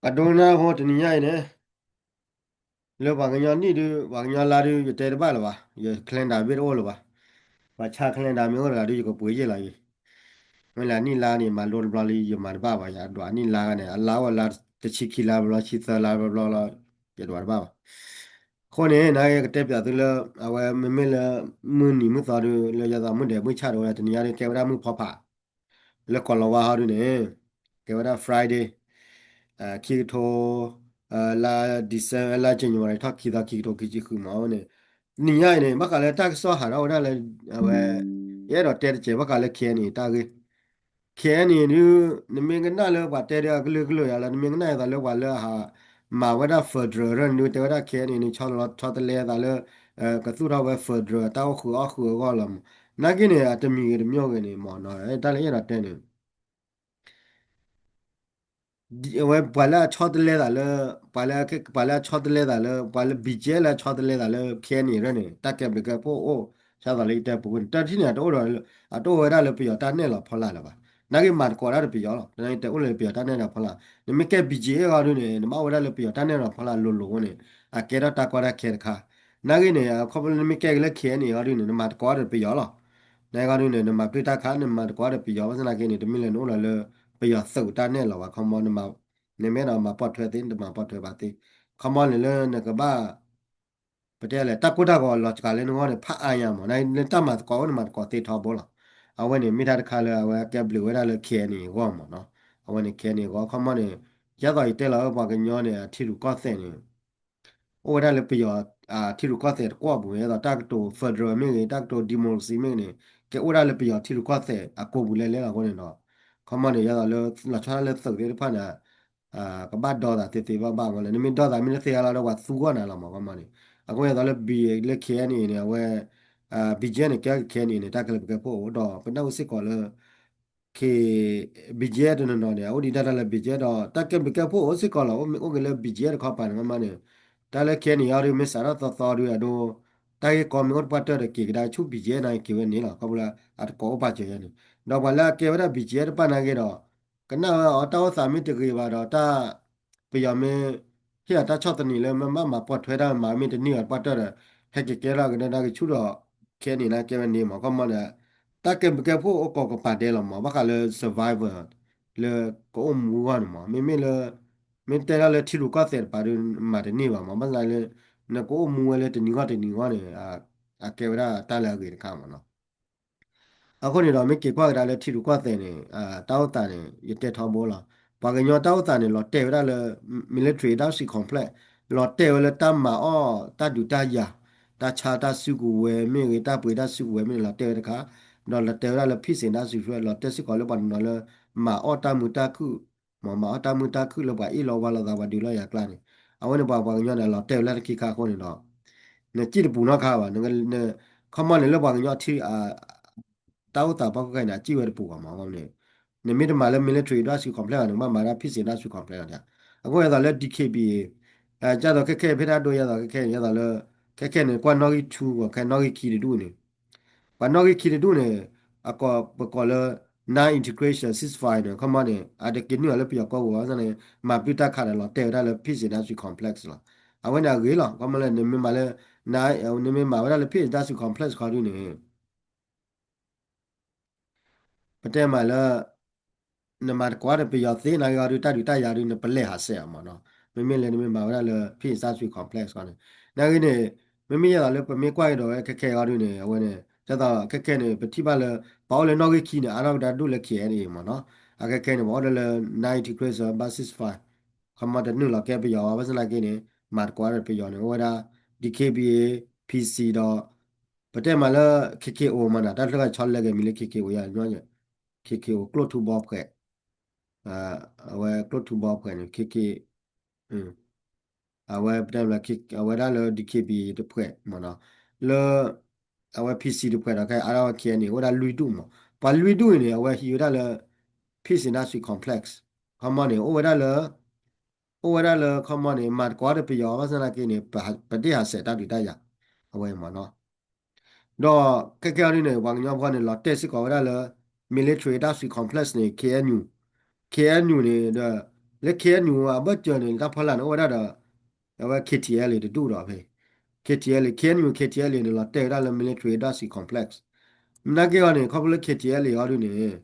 ပှၤဒိကနၣ်ဖိတနံၤညါအံၤန့ၣ် လၢပှၤကညီနံၣ်ဒုး ပှၤကညီလါဒုး ယတဲတဘၣ်လၢၤဘၣ်, ယ calendar မ့ၢ်တအိၣ်လၢၤဘၣ်, ပှၤဆါ calendar မ့ၢ်အိၣ်တဂၤဒုး ယကပှ့ၤယ့ၢ်လီၤအံၤ, မ့ၢ်လၢအနံၣ်လါန့ၣ် မၤလိတဘျီလံ ယမၤတဘၣ်ဘၣ်, ယဒွးအနံၣ်လါန့ၣ် အလါအိၣ်လါတဆံခံလါဘျီ ဆံသၢလါဘျီလီၤ, ယဒွးတဘၣ်ဘၣ်. အဃိန့ၣ် နကတဲပၠးသုလၢ အဝဲမ့မ့ၢ်လၢ မုၢ်နံၤမုၢ်သီဒုး လၢယသးမုၢ်ဒဲးမုၢ်ဆၣ်ဒီး ဝဲတနံၤညါဒုး ကဲဝဲဒၣ်မုၢ်ဖီဖး လၢကီၢ်လီၤဝါဟီဒုးန့ၣ် ကဲဝဲဒၣ် Friday, ခံကထိ လါ December လါ January ထီၣ်ခံသီ ခံကထိခံဆံဃုမးန့ၣ်, တနံၤညါအံၤန့ၣ် ဘၣ်ဃးလၢတၢ်ကစီၣ်ဟးထီၣ်ဝဲဒၣ်လၢ အဝဲ ယအဲၣ်ဒိးတဲတစဲး ဘၣ်ဃးလၢ K N A တၢ်ဂ့ၢ်, K N A ဒုး နမ့ၢ်ကနၣ်လၢပှၤတဲဒၣ်အကလုာ်ကလုာ်ယၤလၢ နမ့ၢ်ကနၣ်အသးလၢပှၤလၢအဟး မၤဝဲဒၣ် federal ရၢၢ်န့ၣ်ဒုး တဲဝဲဒၣ် K N A န့ၣ် ဆီလီၤဆီတလဲအသးလၢ ကသူၣ်ထီၣ်ဝဲ federal တၢ်အိၣ်ဃုာ်အီၣ်ဃုာ်အဂီၢ်လီၤမး, နာ်က့န့ၣ် အတမံၤဂ့ၤတမံၤဂ့ၤန့ၣ်မး တၢ်လၢအဲၣ်ဒိးတဲန့ၣ် အဝဲပှၤလၢအဆီတလဲသးလၢ ပှၤလၢ ပှၤလၢအဆီတလဲသးလၢ ပှၤလၢ B G F လၢအဆီတလဲသးလၢ K N A ရၢၢ်န့ၣ် တၢ်ကဲဘျုးကဲဖှိၣ်အိၣ် ဆၣ်သးလၢယတဲပူၤန့ၣ် တၢ်ထံၣ်န့ၣ် အတအိၣ်ဒီး အတအိၣ်ဝဲဒၣ်လၢပယီၤတၢ်နဲၣ်လီၤဖီလာ်လၢၤဘၣ်. နာ်က့မၤသကိးတၢ်ဒီးပယီၤလီၤ. တၢ်န့ၣ်တဲအိၣ်လၢပယီၤတၢ်နဲၣ်လီၤဖီလာ် နမ့ၢ်ကဲ B G F အဂီၢ်ဒုးန့ၣ် နဘၣ်အိၣ်ဝဲဒၣ်လၢပယီၤတၢ်နဲၣ်လီၤဖီလာ်လိၤလိၤဝဲန့ၣ် အကဲထီၣ်တၢ်ကီတၢ်ခဲတခါ နာ်က့န့ၣ် ခီဖျိလၢနမ့ၢ်ကဲက့ၤလၢ K N A အဂီၢ်ဒုးန့ၣ် နမၤသကိးဒီးပယီၤလီၤ. နာ်က့အဂီၢ်ဒုးန့ၣ် နမၤပျုၢ်တၢ်ခါ နမၤသကိးဒီးပယီၤ ဘၣ်ဆၣ်သနာ်က့န့ၣ် တမ့ၢ်လၢနအိၣ်လီၤလၢ ပယီၤသုးတၢ်နဲၣ်လီၤဘၣ် ခီမီ နမၤ နမ့ၢ်အဲၣ်ဒိးမၤပိာ်ထွဲသ့ နတမၤပိာ်ထွဲဘၣ်သ့ ခီမီန့ၣ်လၢနကဘၣ် ပတဲလဲၣ် တၢ်ကိၢ်တၢ်ဂီၤလီၤစှၤလၢနဂီၢ်န့ၣ် ဖးအါညါမး နတၢ်မၤသကိးအိၣ် နမၤသကိးသ့ထီဘိလီၤ. အဝဲန့ၣ်မ့ၢ်တၢ်တခါလၢအဝဲကဲဘျုးဝဲဒၣ်လၢ K N A အဂီၢ်မးနီၤ. အဝဲန့ၣ် K N A အဂီၢ် ခီမီန့ၣ် ဒ်သိးယတဲလီၤဝဲပှၤကညီန့ၣ် အထံရူၢ်ကီၢ်သဲးန့ၣ် အိၣ်ဝဲဒၣ်လၢပယီၤ ထံရူၢ်ကီၢ်သဲးတကွီၢ်ပူၤ ဒ်သိးတၢ်ကတိၤ federal မ့ၢ်ဂ့ၤ တၢ်ကတိၤ democracy မ့ၢ်ဂ့ၤန့ၣ် ကဲအိၣ်ဒၣ်လၢပယီၤထံရူၢ်ကီၢ်သဲးအကိာ်ပူၤလဲၤလဲၤလီၤအဃိန့ၣ်ဒီး ခီမီန့ၣ် ဒ်သိးလၢ လီၤဆီဒၣ်လၢသုးသ့ၣ်တဖၣ်န့ၣ် ကဘၣ်ဒီသးသ့သ့ဘၣ်ဘၣ်မးလၢ နမ့ၢ်ဒီသးမ့ၢ်တသ့အါလီၤဒီး ပှၤသူဂီၢ်နၤလီၤမး ခီမီန့ၣ် အဃိဒ်သိးလၢ B လၢ K N A န့ၣ် အဝဲ B G F န့ၣ် ကဲ K N A န့ၣ် တၢ်ကဲဘျုးကဲဖှိၣ်အိၣ်ဒီး ပနၢ်ဟူစ့ၢ်ကီးလၢ K B G F တနီၤနီၤန့ၣ် အအိၣ်ဒံးဒၣ်တၢ်လၢ B G F ဒီး တၢ်ကဲဘျုးကဲဖှိၣ်အိၣ်စ့ၢ်ကီးလီၤ အိၣ်မ့ၢ်အိၣ်က့ၤလၢ B G F တခီပၤန့ၣ် ခီမီန့ၣ် တၢ်လၢ K N A အံၤဒုး မ့ၢ်စးထီၣ်သီသီဒုးအဒိ တၢ်ဂ့ၢ်ကီမ့ၢ်အိၣ်တပှၢ်တၢၢ်ဒီးက့ၤကဒါဆူ B G F နာ်က့ၤဝဲန့ၣ်လီၤ ခီဖျိလၢအတကိးအိၣ်ပာ်စၢၤယဲန့ၣ် ဒီးပှၤလၢအကဲဝဲဒၣ် B G F တဖၣ်နာ်က့ၤဒီး ကနၣ်ဝဲအီၤတၢ်အိၣ်သးမ့ၢ်တဂ့ၤဘၣ်ဒီးတၢ် ပယီၤမ့ၢ် ဟ့ၣ်အီၤတၢ်ဆီၣ်သနံးလၢမ့ၢ်ဘၣ်မၤပိာ်ထွဲတၢ်မၤမ့ၢ်တန့ၢ်အီၤတပှၢ်တၢၢ်ဒီး ဟဲက့ၤကဲထီၣ်ကဒါနာ်က့ၤဆူဒီး K N A နာ်က့ၤဝဲန့ၣ်မး ခီမီန့ၣ် တၢ်ကဲဘျုးကဲဖှိၣ်အိၣ်ကိးကပၤဒဲးလီၤမး ဘၣ်ဃးလၢ survivor လၢကအိၣ်မူအဂီၢ်န့ၣ်မး မ့မ့ၢ်လၢ မ့ၢ်တဲဒၣ်လၢထံရူၢ်ကီၢ်သဲးတပၤဒုး မၤတန့ၢ်ဘၣ်မး ဘၣ်ဆၣ်လၢ နကအိၣ်မူဝဲလၢတနံၤဂီၢ်တနံၤဂီၢ်န့ၣ် အကဲဝဲဒၣ်တၢ်လၢအဂ့ၤတခါမးနီၤ အဃိန့ၣ်ဒီး မ့ၢ်က့ၤကွၢ်ကဒါလၢထံရူၢ်ကီၢ်သဲးန့ၣ် တၢ်အိၣ်သးန့ၣ် ယတဲထီဘိလီၤ. ပှၤကညီတၢ်အိၣ်သးန့ၣ် လီၤတဲာ်ဝဲဒၣ်လၢ military industrial complex လီၤတဲာ်ဝဲလၢတၢ်မၤအီၣ်တၢ်ဒုးတၢ်ယၤ တၢ်ဆါတၢ်စုကဝဲၤမ့ၢ်ဂ့ၤ တၢ်ပှ့ၤတၢ်စုကဝဲၤမ့ၢ်ဂ့ၤ လီၤတဲာ်ဝဲတခါ ဒီးလီၤတဲာ်ဝဲဒၣ်လၢ peace industrial လီၤတဲာ်စ့ၢ်ကီးလၢပှၤတနီၤလၢ မၤအီၣ်တၢ်မုာ်တၢ်ခုၣ် မ့ၢ်မၤအီၣ်တၢ်မုာ်တၢ်ခုၣ်လၢပှၤအ့ၣ်လိာ်ဝါလိာ်သးပှၤဒုးလိာ်ယၤကျါန့ၣ် အဝဲန့ၣ်ပှၤပှၤကညီန့ၣ် လီၤတဲာ်ဝဲလၢတခါခါအဃိန့ၣ်ဒီး နစံၣ်တပူၤနီတခါဘၣ် ခီမီန့ၣ်လၢပှၤကညီထံ တၢ်အိၣ်သးဖီခိၣ်ခဲအံၤန့ၣ် အစံၣ်ဝဲတပူၤဘၣ်မး အဃိန့ၣ် နမ့ၢ်တမၤလၢ military industrial complex ဘၣ် နကဘၣ်မၤဒၣ် peace industrial complex လီၤ. အဃိဒ်သိးလၢ D K B A ဒ်သိးခဲခဲဖဲတၢ်ဒိဒ်သိးခဲခဲန့ၣ် ဒ်သိးလၢ ခဲခဲန့ၣ် ကွၢ်နီၣ်ဂံၢ်ထူ ခဲနီၣ်ဂံၢ်ခံတဒူၣ်န့ၣ် ပှၤနီၣ်ဂံၢ်ခံတဒူၣ်န့ၣ် အကိးပကိးလၢ non-integration ceasefire န့ၣ် ခီမီန့ၣ် အတက့ၤနုာ်လီၤလၢပယီၤကီၢ်ပူၤဘၣ်ဆၣ်န့ၣ် မၤပျုၢ်တၢ်ခးဒီးလီၤတဲာ်ဝဲဒၣ်လၢ peace industrial complex လီၤ. အဝဲန့ၣ်အဂ့ၤလီၤ ခီမီလၢနမ့ၢ်မၤလၢ နမ့ၢ်မၤဝဲဒၣ်လၢ peace industrial complex ခီဒုန့ၣ် ပတဲမးလၢ နမၤသကိးဒီးပယီၤသ့နာ်က့ၤအီၤဒုး တၢ်ဒုးတၢ်ယၤဒုး နပလဲၤဟးစဲးအီၤမးနီၤ. မ့မ့ၢ်လၢနမ့ၢ်မၤဝဲဒၣ်လၢ peace industrial complex ခီန့ၣ် နာ်က့ၤန့ၣ် မ့မ့ၢ်ယဲသိးလၢပမ့ၢ်ကွၢ်က့ၤဒီးဝဲခဲခဲအံၤအီၤဒုးန့ၣ် အဝဲန့ၣ် ဒ်သိးခဲခဲန့ၣ် ပထံၣ်ဘၣ်လၢ ပှၤအိၣ်လၢနီၣ်ဂံၢ်ခံန့ၣ် အါထီၣ်ကဒါဒူၣ်လၢ K N A မးနီၤ. အခဲခဲန့ၣ် ပှၤအိၣ်ဒီးလၢ non-integration ceasefire ခီမီတနုာ်လီၤကဲပယီၤဘၣ်ဆၣ်သနာ်က့န့ၣ် မၤသကိးဒီးပယီၤန့ၣ် အိၣ်ဝဲဒၣ် D K B A P C ဒီး ပတဲမးလၢ K K O မးနီၤ တၢ်တခါဆီလဲက့ၤမံၤလၢ K K O ယၤညီ K K O ကျိၣ်ထူဘီဖှဲး အဝဲကျိၣ်ထူဘီဖှဲးန့ၣ် K K အဝဲပတဲမးလၢ အဝဲဒၣ်လၢ D K B A တဖှဲးမးနီၤ လၢ အဝဲ P C တဖှဲးဒီးခဲအါထီၣ်ဝဲ K N A အိၣ်ဝဲဒၣ်လွံၢ်ဒူၣ်မး ပှၤလွံၢ်ဒူၣ်အံၤန့ၣ် အဝဲဟံးဝဲဒၣ်လၢ Peace Industrial Complex ခီမီန့ၣ် အိၣ်ဝဲဒၣ်လၢ အိၣ်ဝဲဒၣ်လၢခီမီန့ၣ် မၤသကိးဒီးပယီၤဘၣ်ဆၣ်သနာ်က့န့ၣ် ပဒ့ၣ်ဟးဆဲးတၢ်ဒုးတၢ်ယၤ အဝဲမးနီၤ ဒီးခဲကဲအံၤဒ်န့ၣ် ပှၤကညီဖိန့ၣ် လီၤတဲာ်စ့ၢ်ကီးဝဲဒၣ်လၢ military industrial complex န့ၣ် K N U, K N U န့ၣ်ဒီး လၢ K N U အဘၢၣ်စၢၤန့ၣ် တၢ်ဖီလာ်န့ၣ် အိၣ်ဝဲဒၣ်ဒီး အဝဲ K T L A တဒူၣ်ဒီးဖဲ K T L A, K N U K T L A န့ၣ် လီၤတဲာ်ဝဲဒၣ်လၢ military industrial complex နာ်က့အီၤန့ၣ် ခီဖျိလၢ K T L A အီၤဒုန့ၣ်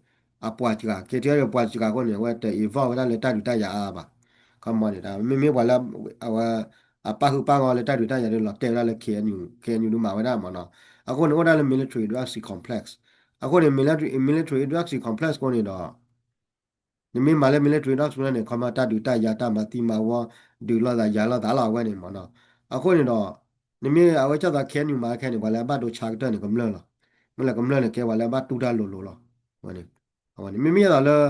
အပှၤစှၤ K T L A ပှၤစှၤအဃိန့ၣ် အဝဲတ involve ဝဲဒၣ်လၢတၢ်ဒုးတၢ်ယၤအါဘၣ်. ခီမီန့ၣ် မ့မ့ၢ်ပှၤလၢ အဝဲ အပၣ်ဃုာ်ပၣ်ဂီၤလၢတၢ်ဒုးတၢ်ယၤဒုး လီၤတဲာ်ဝဲဒၣ်လၢ K N U, K N U ဒုးမၤဝဲဒၣ်မ့ၢ်နီၤ. အဃိန့ၣ် အိၣ်ဒၣ်လၢ military industrial complex အဃိန့ၣ် military industrial complex အဃိန့ၣ်ဒီး နမ့ၢ်မၤလၢ military industrial န့ၣ် ခီမီတၢ်ဒုးတၢ်ယၤ တၢ်မၤသံမၤဝီ ဒုးလိာ်သးယၤလိာ်သးလီၤ အဝဲန့ၣ်မ့ၢ်နီၤ. အဃိန့ၣ်ဒီး နမ့ၢ်အဝဲကၠီၣ်သး K N U မၤခဲန့ၣ် ပှၤလၢအဘၣ်ဒိဆါကတၢၢ်န့ၣ် ကမျၢၢ်လီၤ. မ့ၢ်လၢကမျၢၢ်န့ၣ် ကဲပှၤလၢအဘၣ်တူၢ်တၢ်လိၤလိၤလီၤ. အဝဲန့ၣ် မ့မ့ၢ်အသိးလၢ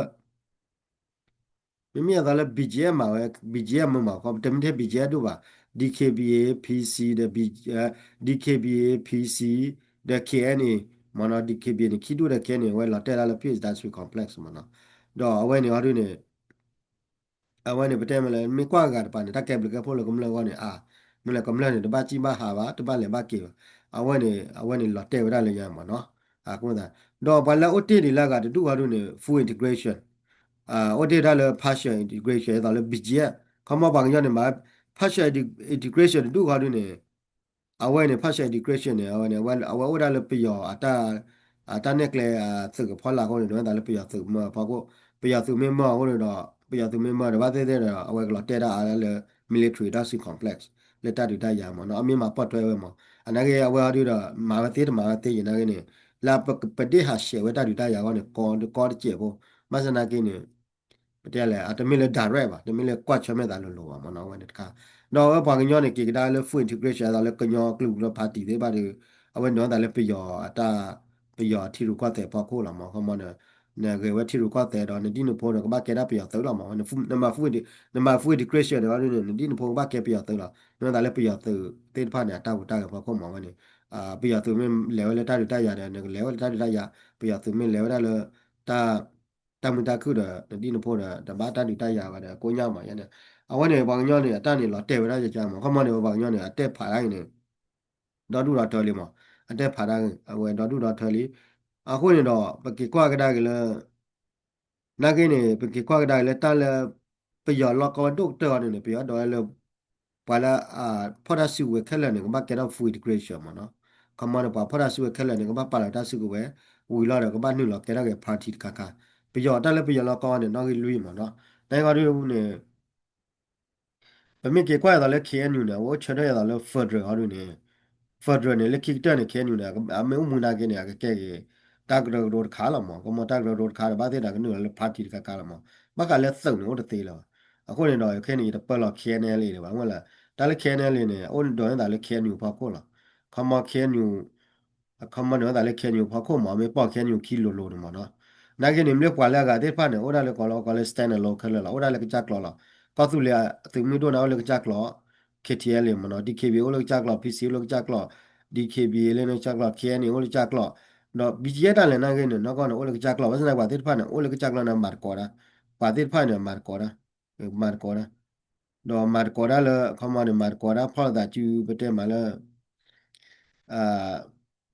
မ့မ့ၢ်အသိးလၢ B G F မၤဝဲ B G F မ့ၢ်မၤ တမ့ၢ်ထဲ B G F ဒိၣ်ဘၣ် D K B A, P C ဒီး D K B A, P C ဒီး K N A မ့ၢ်နီၤ. D K B A န့ၣ် ခံဒူၣ်ဒီး K N A အဝဲလီၤတဲာ်ဒၣ်လၢ Peace Industrial Complex မ့ၢ်နီၤ. ဒီးအဝဲန့ၣ်အီၤဒုန့ၣ် အဝဲန့ၣ် ပတဲမ့ၢ်လၢ မ့ၢ်ကွၢ်ဂၤတပၤန့ၣ် တၢ်ကဲဘျုးကဲဖှိၣ်လၢကမျၢၢ်အဂီၢ်န့ၣ် အါ မ့ၢ်လၢကမျၢၢ်န့ၣ် တဘၣ်စံၣ်ဘၣ်ဟးဘၣ် တဘၣ်လဲၤဘၣ်က့ၤဘၣ်. အဝဲန့ၣ် အဝဲန့ၣ်လီၤတဲာ်ဝဲဒၣ်လၢညါမ့ၢ်နီၤ. အဃိသတး ဒီးပှၤလၢအိၣ်တ့ၢ်ဒံးလၢအဂၤတဒူၣ်ဃီဒုန့ၣ် full integration အိၣ်တ့ၢ်ဒၣ်လၢ partial integration အသိးလၢ B G F ခီမီပှၤကညီန့ၣ်မၤ partial integration တဒူၣ်ဃီဒုန့ၣ် အဝဲန့ၣ် partial integration န့ၣ် အဝဲန့ၣ် အဝဲအိၣ်ဒၣ်လၢပယီၤ အတၢ်နဲၣ်ကျဲသုးကဖီလာ်အဃိန့ၣ် ဒိးဝဲသးလၢပယီၤသုးမၢအဖီခိၣ် ပယီၤသုးမ့ၢ်မၢအဃိန့ၣ်ဒီး ပယီၤသုးမ့ၢ်မၢဒီး ဘၣ်သ့ၣ်သ့ၣ်ဒီး အဝဲကလီၤတဲာ်ဒၣ်အါဒၣ်လၢ military industrial complex လၢတၢ်ဒုးတၢ်ယၤမ့ၢ်နီၤ. အမ့ၢ်မၤပိာ်ထွဲဝဲမ့ၢ် အနာ်က့ အဝဲအီၤဒုဒီး မၤဝဲသ့တမၤဝဲသ့ယနာ်က့န့ၣ် လၢပဒ့ၣ်ဟးဆှဲးဝဲတၢ်ဒုးတၢ်ယၤအဂီၢ်န့ၣ် ကီကီတစဲးဖိ ဘၣ်ဆၣ်နာ်က့န့ၣ် ပတဲလဲၣ် အတမ့ၢ်လၢ direct ဘၣ် တမ့ၢ်လၢကွၢ်ဆၢၣ်မဲာ်သးလိၤလိၤဘၣ်မ့ၢ်နီၤ အဝဲန့ၣ်တခါ. ဒီးအဝဲပှၤကညီန့ၣ် က့ၤကဒါလၢ full integration အသိးလၢကညီကျိာ်ကျိာ် party သ့ၣ်တဖၣ်ဒီး အဝဲဒိးဝဲသးလၢပယီၤအတၢ် ပယီၤထံရူၢ်ကီၢ်သဲးဖီခိၣ်လီၤမ့ၢ် ခီမီဒီး နဂဲၤဝဲထံရူၢ်ကီၢ်သဲးဒီး နဒ်နဖိဒီးကဘၣ်ကဲဒၣ်ပယီၤသုးလီၤမ့ၢ် နမၤ full နမၤ full integration န့ၣ် နဒ်နဖိကဘၣ်ကဲပယီၤသုးလီၤ နဝဲသးလၢပယီၤသုးသ့ၣ်တဖၣ်န့ၣ် အတၢ်ဟူးတၢ်ဂဲၤဖီခိၣ်မ့ၢ်ဝဲန့ၣ် ပယီၤသုးမ့ၢ်လဲၤဝဲလၢတၢ်ဒုးတၢ်ယၤဒီး နကလဲၤဝဲလၢတၢ်ဒုးတၢ်ယၤ ပယီၤသုးမ့ၢ်လဲၤဝဲဒၣ်လၢ တၢ် တၢ်မုာ်တၢ်ခုၣ်ဒီး နဒ်နဖိဒီး တဘၣ်တၢ်ဒုးတၢ်ယၤဘၣ်ဒီး ကိးညါမးယဲန့ၣ် အဝဲန့ၣ် ပှၤကညီန့ၣ် အတၢ်န့ၣ်လီၤတဲာ်ဝဲဒၣ်ယကမး ခီမီန့ၣ် ပှၤကညီန့ၣ် အတဲဖးဒၣ်အံၤန့ၣ် ဒီဒူၣ်ဒီထၢလံမး အတဲဖးဒၣ်အဝဲဒီဒူၣ်ဒီထၢလံ အဃိန့ၣ်ဒီး ပက့ၤကွၢ်ကဒါက့ၤလၢ နာ်က့န့ၣ် ပက့ၤကွၢ်ကဒါက့ၤလၢတၢ်လၢ ပယီၤလီၢ်ကီဝဲဒိၣ်ကတၢၢ်အီၤန့ၣ်န့ၣ် ပယီၤဒိးဝဲလၢ ပှၤလၢ ဖီၣ်တၢ်စုကဝဲၤခဲလၢာ်န့ၣ် ကဘၣ်ကဲထီၣ် full integration မ့ၢ်နီၤ ခီမီန့ၣ် ပှၤဖီၣ်တၢ်စုကဝဲၤခဲလၢာ်န့ၣ် ကဘၣ်ပာ်လီၤတၢ်စုကဝဲၤ ဝံၤလီၤဒီး ကဘၣ်နုာ်လီၤကဲထီၣ်က့ၤ party တခါခါ ပယီၤတၢ်လၢပယီၤလီၢ်ကီဝဲန့ၣ် နီၣ်ဂံၢ်လွံၢ်မ့ၢ်နီၤ နဂီၢ်ဒုန့ၣ် ပမ့ၢ်က့ၤကွၢ်အသိးလၢ K N U န့ၣ် အဝဲအိၣ်ဆၢထၢၣ်အသိးလၢ federal အီၤဒုန့ၣ် federal န့ၣ် လၢခံကတၢၢ်န့ၣ် K N U န့ၣ် အမ့ၢ်အိၣ်မူနာ်က့န့ၣ် အကကဲက့ၤ တၢ်ကရၢကရိတခါလီၤမး ကမီတၢ်ကရၢကရိတခါဒီး ဘၣ်သ့ၣ်ဒီးကနုာ်လီၤလၢ party တခါခါလီၤမး ဘၣ်ဃးလၢသုးန့ၣ်အိၣ်တသ့လၢၤဘၣ် အဃိန့ၣ်ဒီး ခဲန့ၣ် ယတပၢလီၤ K N L A ဒံးဘၣ် မ့ၢ်လၢ တၢ်လၢ K N L A န့ၣ် အိၣ်ဒိးန့ၢ်သးလၢ K N U ဖီခိၣ်လီၤ ခီမီ K N U ခီမီန့ၣ်ဝဲသးလၢ K N U ဖီခိၣ်မး မ့ၢ်ပိာ် K N U ခံလိၤလိၤန့ၣ်မးနီၤ နာ်က့န့ၣ် မ့ၢ်ပှၤလၢအဂၤသ့ၣ်တဖၣ်န့ၣ် အိၣ်ဒၣ်လၢကီၢ်လီၤကီၢ်လၢ stand alone ခဲလၢာ်လီၤ အိၣ်ဒၣ်လၢကစၢ်ကျိာ်လီၤ ကီၢ်သူလ့ၤသုးမုၢ်ဒိၣ်န့ၣ် အိၣ်လၢကစၢ်ကျိာ် K T L A မးနီၤ D K B A အိၣ်လၢကစၢ်ကျိာ် P C အိၣ်လၢကစၢ်ကျိာ် D K B A လၢကစၢ်ကျိာ် K N A အိၣ်လၢကစၢ်ကျိာ် ဒီး B G F တၢ်လဲၤနာ်က့န့ၣ် နီၢ်ကီၢ်န့ၣ် အိၣ်လၢကစၢ်ကျိာ် ဘၣ်ဆၣ်သနာ်က့ ပှၤသ့ၣ်တဖၣ်န့ၣ် အိၣ်လၢကစၢ်ကျိာ်န့ၣ် မၤသကိးတၢ် ပှၤသ့ၣ်တဖၣ်န့ၣ် မၤသကိးတၢ် မၤသကိးတၢ် ဒီးမၤသကိးတၢ်လၢ ခီမီန့ၣ် မၤသကိးတၢ်ဖီၣ်လိာ်သးစု ပတဲမးလၢ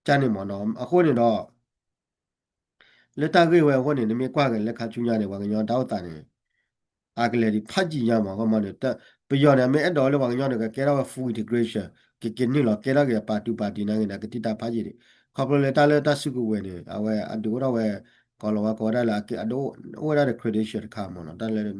ကန့ၣ်မးနီၤ အဃိန့ၣ်ဒီး လၢတၢ်ဂ့ၢ်ဝဲအဃိန့ၣ် နမ့ၢ်ကွၢ်က့ၤလၢခါဆူညါန့ၣ် ပှၤကညီတၢ်အိၣ်သးန့ၣ် အကလဲၤဒံးဖးယံာ်ညါမး ခီမီန့ၣ် ပယီၤန့ၣ် မ့ၢ်အဲၣ်ဒိးလၢပှၤကညီန့ၣ် ကကဲထီၣ်ဝဲ full integration ကက့ၤနုာ်လီၤကဲထီၣ်က့ၤ party party နာ်က့န့ၣ် အကတံၢ်တၢ်ဖးယံာ်ဒံး ခီဖျိလၢတၢ်လၢတၢ်စုကဝဲၤန့ၣ် အဝဲအဒုးအိၣ်ထီၣ်ဝဲ ကီၢ်လီၤဝါကိးဝဲဒၣ်လၢ အဒုးအိၣ်ဝဲဒၣ်ဒီး credential တခါမးနီၤ တၢ်လၢ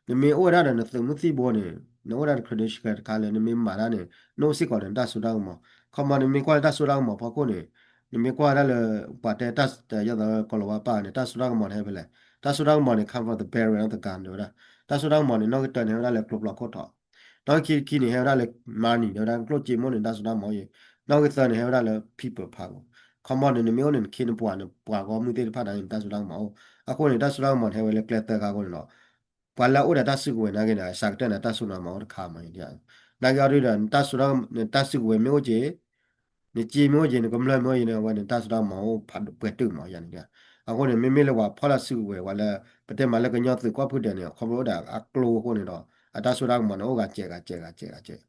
နမ့ၢ်အိၣ်ဝဲဒၣ်ဒီးနသုးမုၢ်သံၣ်ဘိန့ၣ် နအိၣ်ဝဲဒၣ်ဒီး credential တခါလၢ နမ့ၢ်မၤတၢ်န့ၣ် နအိၣ်စ့ၢ်ကီးဒီးနတၢ်စိတၢ်ကမီၤ ခီမီ နမ့ၢ်ကွၢ်လၢတၢ်စိတၢ်ကမီၤဖီခိၣ်န့ၣ် နမ့ၢ်ကွၢ်ဝဲဒၣ်လၢ ပှၤတဲတၢ် ယသးကီၢ်လီၤဝါပၢ်န့ၣ် တၢ်စိတၢ်ကမီၤန့ၣ်ဟဲဖဲလဲၣ် တၢ်စိတၢ်ကမီၤန့ၣ် come from the barrel of the gun တဲဝဲဒၣ် တၢ်စိတၢ်ကမီၤန့ၣ် နီၣ်ဂံၢ်တၢန့ၣ် ဟဲဝဲဒၣ်လၢကျိဖးဒိၣ်ခိၣ်ထီၣ် နီၣ်ဂံၢ်ခံခံန့ၣ် ဟဲဝဲဒၣ်လၢ money တဲဝဲဒၣ် ကျိၣ်စ့မိၣ်န့ၣ် တၢ်စိတၢ်ကမီၤအံၤ နီၣ်ဂံၢ်သၢန့ၣ် ဟဲဝဲဒၣ်လၢ people power ခီမီန့ၣ် နမ့ၢ်အိၣ်န့ၣ် နခ့နပှၤန့ၣ် ပှၤဂီၢ်မုၢ်သ့ၣ်တဖၣ်န့ၣ် တၢ်စိတၢ်ကမီၤအိၣ် အဃိန့ၣ် တၢ်စိတၢ်ကမီၤန့ၣ် ဟဲဝဲလၢကျဲသၢခါအဃိန့ၣ်ဒီး ပှၤလၢအအိၣ်ဒီးတၢ်စုကဝဲၤနာ်က့န့ၣ် စှၤကတၢၢ်န့ၣ် တၢ်စိတၢ်ကမီၤအိၣ်တခါမး နာ်က့အီၤဒုဒီး နတၢ်စိတၢ် နတၢ်စုကဝဲၤမ့ၢ်အိၣ်က့ၤ နစ့မ့ၢ်အိၣ်က့ၤ နကမျၢၢ်မ့ၢ်အိၣ်က့ၤန့ၣ် အဝဲန့ၣ် တၢ်စိတၢ်ကမီၤအိၣ်ဖးပှဲၤတုာ်မး ယၤန့ၣ် အဃိန့ၣ် မ့မ့ၢ်လၢပှၤဖီၣ်တၢ်စုကဝဲၤ ပှၤလၢ ပတဲမးလၢကညီသုးကွၢ်ဖုဒဲးန့ၣ် ခီဖျိအိၣ်ဒီးအကျိအဃိန့ၣ်ဒီး အတၢ်စိတၢ်ကမီၤန့ၣ် အိၣ်ဂၤစဲးဂၤစဲးဂၤစဲးဂၤစဲး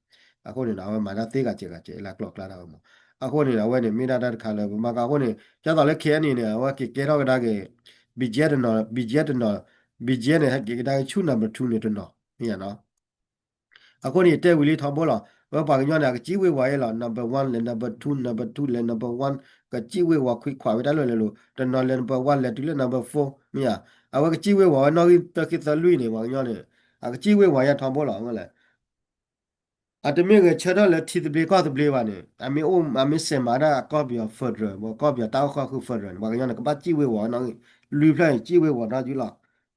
အဃိန့ၣ်ဒီး အဝဲမၤတၢ်သ့ဂၤစဲးဂၤစဲး လၢကျိၤကျါတၢ်ဝဲမး အဃိန့ၣ်ဒီး အဝဲန့ၣ် မ့ၢ်ဒၣ်တၢ်တခါလၢ ပမၤကီအဃိန့ၣ် ဒ်သိးလၢ K N A န့ၣ် အဝဲက့ၤကဲထီၣ်ကဒါက့ၤ B G F တနီၤ B G F တနီၤ B G F န့ၣ် ဟဲက့ၤကဒါက့ၤဆူ number two န့ၣ်တနီၤ မ့ၢ်ဧါနီၤ. အဃိန့ၣ် ယတဲဝံၤလံထီဘိလီၤ. ဝဲပှၤကညီန့ၣ် အကစံၣ်ဝ့ၤဝီၤအံၤလီၤ number one လဲၤ number two number two လဲၤ number one ကစံၣ်ဝ့ၤဝီၤခွံခွးဝဲတၢ်လၢလဲၤလိၤ တနီၤလဲၤ number one လဲၤတုၤလၢ number four မ့ၢ်ဧါ. အဝဲကစံၣ်ဝ့ၤဝီၤဝဲနီၣ်ဂံၢ်တၢခံသၢလွံၢ်န့ၣ် ပှၤကညီန့ၣ် အကစံၣ်ဝ့ၤဝီၤယါထီဘိလီၤ အဝဲလဲၣ် အတမ့ၢ်ဂဲၤဆၢထၢၣ်လၢထံသဘျ့ကီၢ်သဘျ့ဘၣ်န့ၣ် အမ့ၢ်အိၣ် အမ့ၢ်စဲးမၤဒၣ်အကီၢ်ပယီၤ federal ကီၢ်ပယီၤတၢ်အိၣ်ဃူ federal န့ၣ် ပှၤကညီန့ၣ် ကဘၣ်စံၣ်ဝ့ၤဝီၤနီၣ်ဂံၢ် လွံၢ်ဖျၢၣ်န့ၣ် စံၣ်ဝ့ၤဝီၤနီၣ်ဂံၢ်လီၤ.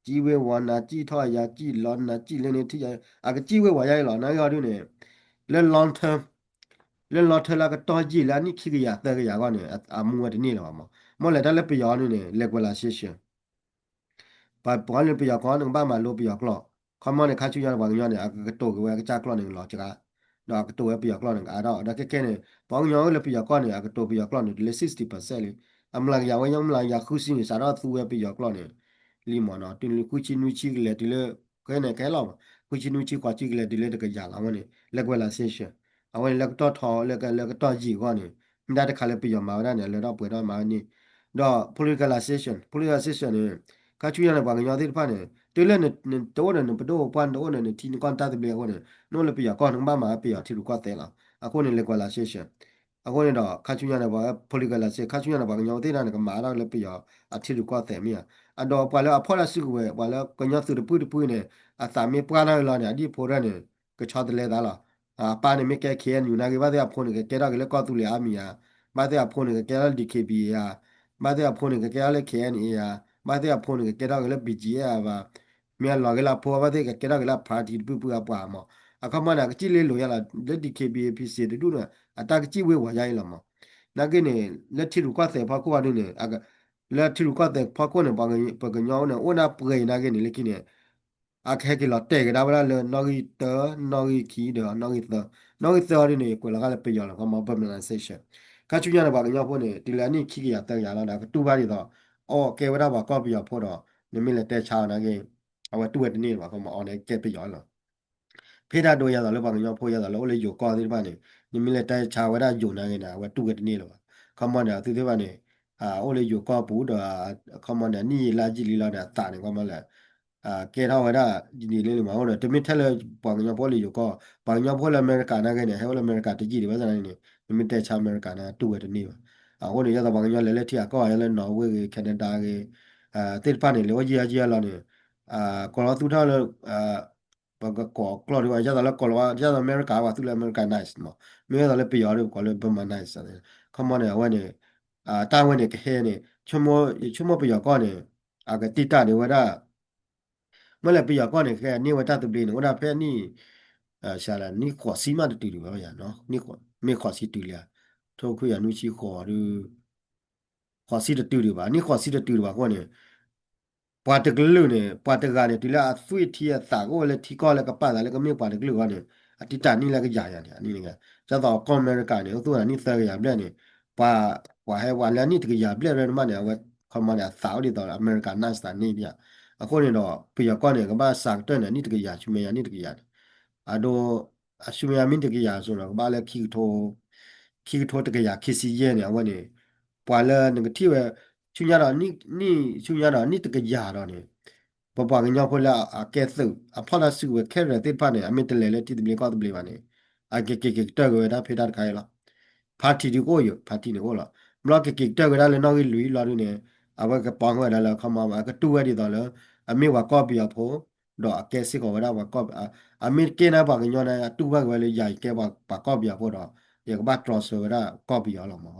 စံၣ်ဝ့ၤဝီၤနၤ စံၣ်ထီၣ်ယၤ စံၣ်လီၤနၤစံၣ်လၢန့ၣ်ထံၣ်ယၤ အကစံၣ်ဝ့ၤဝီၤယါအံၤလီၤ နီၣ်ဂံၢ်အီၤဒုန့ၣ် လၢ long term လၢ long term လၢအကတီၢ်ယံာ်လၢအနံၣ်ခံကယၤသၢကယၤအဂီၢ်န့ၣ် အမူဝဲတန့ၢ်လၢၤဘၣ်မး. မ့ၢ်လဲၤတၢ်လၢပယီၤန့ၣ်န့ၣ် legislation ပှၤလၢပယီၤကီၢ်န့ၣ် ကဘၣ်မၤလိပယီၤကျိာ်, ခီမီန့ၣ် ခါဆူညါန့ၣ် ပှၤကညီန့ၣ် အကကတိၤက့ၤဝဲအကစၢ်ကျိာ်န့ၣ်လီၤစှၤ, ဒီးအကတိၤဝဲပယီၤကျိာ်န့ၣ်ကအါထီၣ်, ဒီးခဲခဲန့ၣ် ပှၤကညီအိၣ်လၢပယီၤကီၢ်န့ၣ် အကတိၤပယီၤကျိာ်န့ၣ် တုၤလၢ sixty percent လံ, အမျးကယၤဝဲ မျးကယၤဃုဆံန့ၣ် စးထီၣ်သူဝဲပယီၤကျိာ်န့ၣ် လံမးနီၤ, တုၤလၢဃုဆံနွံဆံကလဲၤတုၤလၢ ခဲန့ၣ် ကဟဲလီၤမး ဃုဆံနွံဆံဃိးဆံကလဲၤတုၤလၢတကယၤလီၤဝဲန့ၣ် legalization အဝဲန့ၣ် လၢကတီၢ်ထီ လၢကတီၢ်ယံာ်အဂီၢ်န့ၣ် မ့ၢ်တၢ်တခါလၢပယီၤမၤဝဲဒၣ်န့ၣ် အလၢထီၣ်ပှဲၤထီၣ်မၤဝဲန့ၣ်, ဒီး politicalization, politicalization န့ၣ် ခါဆူညါန့ၣ် ပှၤကညီသ့ၣ်တဖၣ်န့ၣ် တုၤလၢနတအိၣ်ဒီးနပဒိၣ်ပပှၢ် နတအိၣ်ဒီးနထံနကီၢ်နတၢ်သဘျ့အဃိန့ၣ် နအိၣ်လၢပယီၤကီၢ် နကဘၣ်မၤပယီၤထံရူၢ်ကီၢ်သဲးလီၤ. အဃိန့ၣ် legalization အဃိန့ၣ်ဒီး ခါဆူညါန့ၣ် ပှၤ politicalization ခါဆူညါန့ၣ် ပှၤကညီသ့ၣ်တဖၣ်န့ၣ် ကမၤဒၣ်လၢပယီၤအထံရူၢ်ကီၢ်သဲးမ့ၢ်ဧါ, အဒီးပှၤလၢအဖီၣ်တၢ်စုကဝဲၤ ပှၤလၢကညီသုးတပုၢ်တပုၢ်န့ၣ် အသးမ့ၢ်ပှၢ်ထီၣ်လီၤန့ၣ် အဒံၣ်ဖိဒၣ်န့ၣ် ကဆီတလဲသးလီၤ. အပၢ်န့ၣ်မ့ၢ်ကဲ K N U နာ်က့ ဘၣ်သ့ၣ်အဖိန့ၣ် ကကဲထီၣ်က့ၤလၢကီၢ်သူလ့ၤအါမံၤဧါ, ဘၣ်သ့ၣ်အဖိန့ၣ် ကကဲထီၣ်လၢ D K B A ဧါ, ဘၣ်သ့ၣ်အဖိန့ၣ် ကကဲထီၣ်လၢ K N A ဧါ, ဘၣ်သ့ၣ်အဖိန့ၣ် ကကဲထီၣ်က့ၤလၢ B G F ဧါဘၣ်, မ့ၢ်အလီၤက့ၤလၢအဖိ ဘၣ်သ့ၣ်ကကဲထီၣ်က့ၤလၢ party တပုၢ်ပုၢ်အပှၤမး, အခီပညီန့ၣ် အကစံၣ်လ့လိာ်ယါလီၤ လၢ D K B A P C တဒူၣ်န့ၣ် အတၢ်ကစံၣ်ဝ့ၤဝီၤယါအံၤလီၤမး. နာ်က့န့ၣ် လၢထံရူၢ်ကီၢ်သဲးဖီခိၣ်အီၤဒ်န့ၣ် လၢထံရူၢ်ကီၢ်သဲးဖီခိၣ်န့ၣ် ပှၤကညီအိၣ်န့ၣ် အိၣ်ဒၣ်ပှဲၤအံၤနာ်က့န့ၣ် လၢခံန့ၣ် အကဟဲက့ၤလီၤတဲာ်ကဒါဝဲဒၣ်လၢနီၣ်ဂံၢ်တၢ, နီၣ်ဂံၢ်ခံဒီးနီၣ်ဂံၢ်သၢ, နီၣ်ဂံၢ်သၢအီၤဒ်န့ၣ် ကွဲးလီၤဃာ်လၢပယီၤလီၤ ခီမီ urbanization. ခါဆူညါန့ၣ် ပှၤကညီဖိန့ၣ် တုၤလၢအနံၣ်ခံကယၤသၢကယၤလီၤဒီး ကတူၢ်ဘၣ်ဒ်သိး အီၣ်ကဲဝဲဒၣ်ပှၤကီၢ်ပယီၤဖိဒီး နမ့ၢ်လဲၤတဲဆါအီၤနာ်က့ အဝဲတူၢ်ဝဲတန့ၢ်ဘၣ် ခီမီ အီၤန့ၣ်ကဲပယီၤလီၤ. ဖဲဒၣ်ဒိယဲသိးလၢပှၤကညီဖိယဲသိးလၢအိၣ်လၢယိၤကီၢ်သ့ၣ်တဖၣ်န့ၣ် နမ့ၢ်လဲၤတဲဆါဝဲဒၣ်ယိၤနာ်က့န့ၣ် အဝဲတူၢ်ဝဲတန့ၢ်လၢၤဘၣ်. ခီမီန့ၣ် အသုသ့ၣ်တဖၣ်န့ၣ် အိၣ်လၢယိၤကီၢ်ပူၤဒီး ခီမီန့ၣ် နံၣ်ယံာ်လါယံာ်လံလီၤန့ၣ် အသးန့ၣ် ခီမီလဲၣ် ကဲထီၣ်ဝဲဒၣ်ဒ်န့ၣ်လံမး. အဃိန့ၣ် တမ့ၢ်ထဲလၢပှၤကညီဖိလၢယိၤကီၢ်, ပှၤကညီဖိလၢအမဲရကၤနာ်က့န့ၣ် ဟဲအိၣ်လၢအမဲရကၤတယံာ်ဒံးဘၣ်ဆၣ်နာ်က့န့ၣ် နမ့ၢ်တဲဆါအမဲရကၤန့ၣ် တူၢ်ဝဲတန့ၢ်ဘၣ်. အဃိန့ၣ် ယဲသိးပှၤကညီလဲၤလၢထံဂၤကီၢ်ဂၤ လၢ Norway ဂ့ၤ Canada ဂ့ၤ သ့ၣ်တဖၣ်န့ၣ် လဲၤအိၣ်ယံာ်ယံာ်လီၤန့ၣ် ကိးလီၤသူၣ်ထီၣ်လၢ ပကကိးကျိာ်ဒ်ဘၣ် ယဲသိးလၢကိးလီၤ ယဲသိးအမဲရကၤ ပှၤသူၣ်လၢ Americanized မး, မ့ၢ်ယဲသိးလၢပယီၤ ပကိးလၢ Burmanized ခီမီန့ၣ် အဝဲန့ၣ် တၢ်ဝဲန့ၣ်ကဟဲန့ၣ် ဆိကမိၣ်ပယီၤကီၢ်န့ၣ် အကတံၢ်တၢ်ဒံးဝဲဒၣ် မ့ၢ်လဲၣ်ပယီၤကီၢ်န့ၣ် ကဟဲန့ၢ်ဝဲတၢ်သဘျ့န့ၣ် အိၣ်ဒၣ်ဖဲနံၣ် နံၣ်ဃိးဆံမးတတုၤဒံးဘၣ်ယါ, မ့ၢ်ဃိးဆံတုၤလံဧါ, ထိခွံယၤနွံဆံဃိးဒီး ဃိးဆံတတုၤဒံးဘၣ်, နံၣ်ဃိးဆံတတုၤဒံးဘၣ်အဃိန့ၣ် ပှၤတကလုာ်န့ၣ် ပှၤတဂၤန့ၣ် တုၤလၢအသွံၣ်ထံအသးကအိၣ်လၢထံကီၢ်လၢကပာ်သးလၢကမ့ၢ်ပှၤတကလုာ်အဂီၢ်န့ၣ် အတံၢ်တၢ်န့ၢ်လၢကယၤယၤန့ၣ် အန့ၣ် ဒ်သိးကီၢ်အမဲရကၤန့ၣ် အိၣ်သူၣ်အနံၣ်သၢကယၤဘျဲၣ်န့ၣ် ပှၤ ပှၤဟဲပှၤလၢအနံၣ်တကယၤဘျဲၣ်ရဲၣ်န့ၣ်မးန့ၣ် အဝဲခီမီန့ၣ် အသးအိၣ်ဒ်သိးအမဲရကၤ နၢ်စတၢ်န့ၣ်ဒံးဧါ. အဃိန့ၣ်ဒီး ပယီၤကီၢ်န့ၣ် ကဘၣ်စးကတၢၢ်န့ၣ် အနံၣ်တကယၤ ဆူမဲာ်ညါနံၣ်တကယၤန့ၣ် အဒိ အဆူမဲာ်ညါမ့ၢ်တကယၤအသိးဒီး ကဘၣ်လၢ ခံကထိတကယၤခံဆံယဲၢ်န့ၣ် အဝဲန့ၣ် ပှၤလၢနကထံၣ်ဝဲ ဆူညါဒီး နံၣ် ဆူညါဒီးနံၣ်တကယၤဒီးန့ၣ် ပပှၤကညီဖိလၢအကဲသုး အဖီၣ်တၢ်စုကဝဲၤခဲလၢာ်သ့ၣ်တဖၣ်န့ၣ် အမ့ၢ်တလဲၤလၢထံသဘျ့ကီၢ်သဘျ့ဘၣ်န့ၣ် အကက့ၤက့ၤကတၢၢ်က့ၤဝဲဒၣ်ဖဲတၢ်တခါအံၤလီၤ. party ဒုးကအိၣ်ယိာ် party န့ၣ်ကအိၣ်လီၤ. ဘျီကက့ၤကတၢၢ်က့ၤဝဲဒၣ်လၢနီၣ်ဂံၢ်လွံၢ်လီၤဒုးန့ၣ် အဝဲကပီၤဝဲဒၣ်လၢခီမီ အကတူၢ်ဝဲဒ်သိးလၢ အမ့ၢ်ပှၤကီၢ်ပယီၤဖိ ဒီးအကဲစ့ၢ်ကီးဝဲဒၣ်ပှၤကီၢ် အမ့ၢ်တကဲန့ၣ်ပှၤကညီန့ၣ် အတူၢ်ဘၣ်က့ၤဝဲလၢယၤယကဲပှၤကီၢ်ပယီၤဖိဒီး ယကဘၣ်တြီဆၢဝဲဒၣ်ကီၢ်ပယီၤလီၤမး.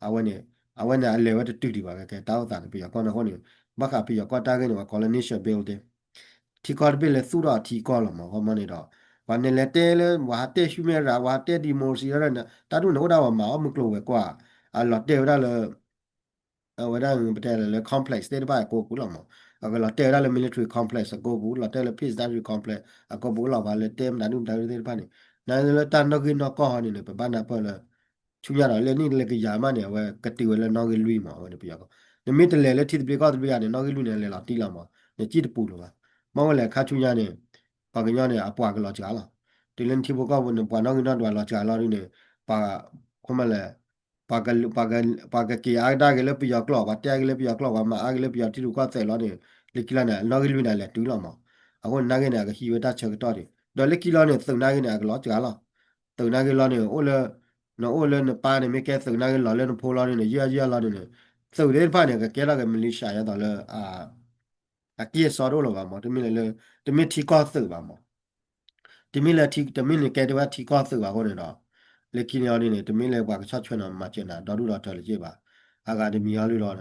အဝဲန့ၣ် အဝဲန့ၣ်အလဲၤဝဲတတုၤဒံးဘၣ် ကဲတၢ်အိၣ်သးန့ၣ် ပယီၤကီၢ်န့ၣ်အဃိန့ၣ် ဘၣ်ဃးပယီၤကီၢ်တၢ်ဂ့ၢ်န့ၣ် ပှၤကိးလၢ nation building ထံကီၢ်တဘ့ၣ်လဲၤသူၣ်ထီၣ်အထံကီၢ်လီၤမး ခီမီန့ၣ်ဒီး ပှၤန့ၣ်လဲၤတဲလၢ ပှၤဟးတဲ human right ပှၤဟးတဲ democracy တၢ်ဒ်န့ၣ်အိၣ်ဒၣ်ပှၤမၤအီၣ်မုၢ်ကျိၤဝဲၤကွာ် အလီၤတဲာ်ဝဲဒၣ်လၢ အဝဲဒၣ်ပတဲလၢ complex သ့ၣ်တဖၣ်အကိပူၤလီၤမး. အကလီၤတဲာ်ဝဲဒၣ်လၢ military complex အကိပူၤ လီၤတဲာ်လၢ peace industry complex အကိပူၤလီၤ ပှၤလၢတဲမတၤဒုမတၤဒုသ့ၣ်တဖၣ်န့ၣ် နလၢတၢ်နီၣ်ဂံၢ်နီၣ်ကီၢ်ဟီန့ၣ်န့ၣ် ပဘၣ်နၢ်ပၢၢ်လၢ ဆူညါဒီးလၢနံၣ်လၢကယၤမးန့ၣ် အဝဲကတုၤဝဲလၢနီၣ်ဂံၢ်လွံၢ်မး အဝဲန့ၣ်ပယီၤကီၢ် နမ့ၢ်တလဲၤလၢထံသဘျ့ကီၢ်သဘျ့ယၤန့ၣ် နီၣ်ဂံၢ်လွံၢ်န့ၣ် လဲၤလီၤတံၢ်လီၤမး နစံၣ်တပူၤလၢၤဘၣ်. မ့ၢ်ဝဲလဲၣ်ခါဆူညါန့ၣ် ပှၤကညီန့ၣ် အပှၤကလီၤစှၤလီၤ. တုၤလၢနထံဖိကီၢ်ဖိန့ၣ် ပှၤနီၣ်ဂံၢ်နီၣ်ဒွးလီၤစှၤလီၤဒ်န့ၣ် ပှၤ ခီမီလဲၣ် ပှၤက ပှၤကက့ၤအါကဒါက့ၤလၢပယီၤကျိာ် ပှၤတဲက့ၤလၢပယီၤကျိာ် ပှၤမၤအါက့ၤလၢပယီၤထံရူၢ်ကီၢ်သဲးလီၤန့ၣ် လၢခံလီၤန့ၣ် နီၣ်ဂံၢ်လွံၢ်န့ၣ် လဲၤတုၤလီၤမး. အဃိန့ၣ် နာ်က့န့ၣ် အကဟံးဝဲတၢ်ဆၢကတီၢ်ဒံး ဒီးလၢခံလီၤန့ၣ် သုးနာ်က့န့ၣ် အကလီၤစှၤလီၤ. သုးနာ်က့လီၤန့ၣ် အိၣ်လၢ နအိၣ်လၢနပၢ်န့ၣ် မ့ၢ်ကဲသုးနာ်က့လီၤလၢနဖိလီၤန့ၣ် နယဲၢ်ယဲၢ်လီၤန့ၣ်န့ၣ် သုးသ့ၣ်တဖၣ်န့ၣ် ကကဲထီၣ်က့ၤ militia ဒ်သိးလၢ အကံၢ်အစီတအိၣ်လၢၤဘၣ်မး တမ့ၢ်လၢ တမ့ၢ်ထံကီၢ်သုးဘၣ်မး တမ့ၢ်လၢ တမ့ၢ်န့ၣ်ကဲတဝဲထံကီၢ်သုးဘၣ်အဃိန့ၣ်ဒီး လၢခံန့ၣ်အီၤဒ်န့ၣ် တမ့ၢ်လၢပှၤကဆီၣ်ထွဲနီၤမၤစၢၤနၤ ဒီဒူၣ်ဒီထၢလၢၤဘၣ်. အဂၤတမံၤအီၤဒ်လီၤ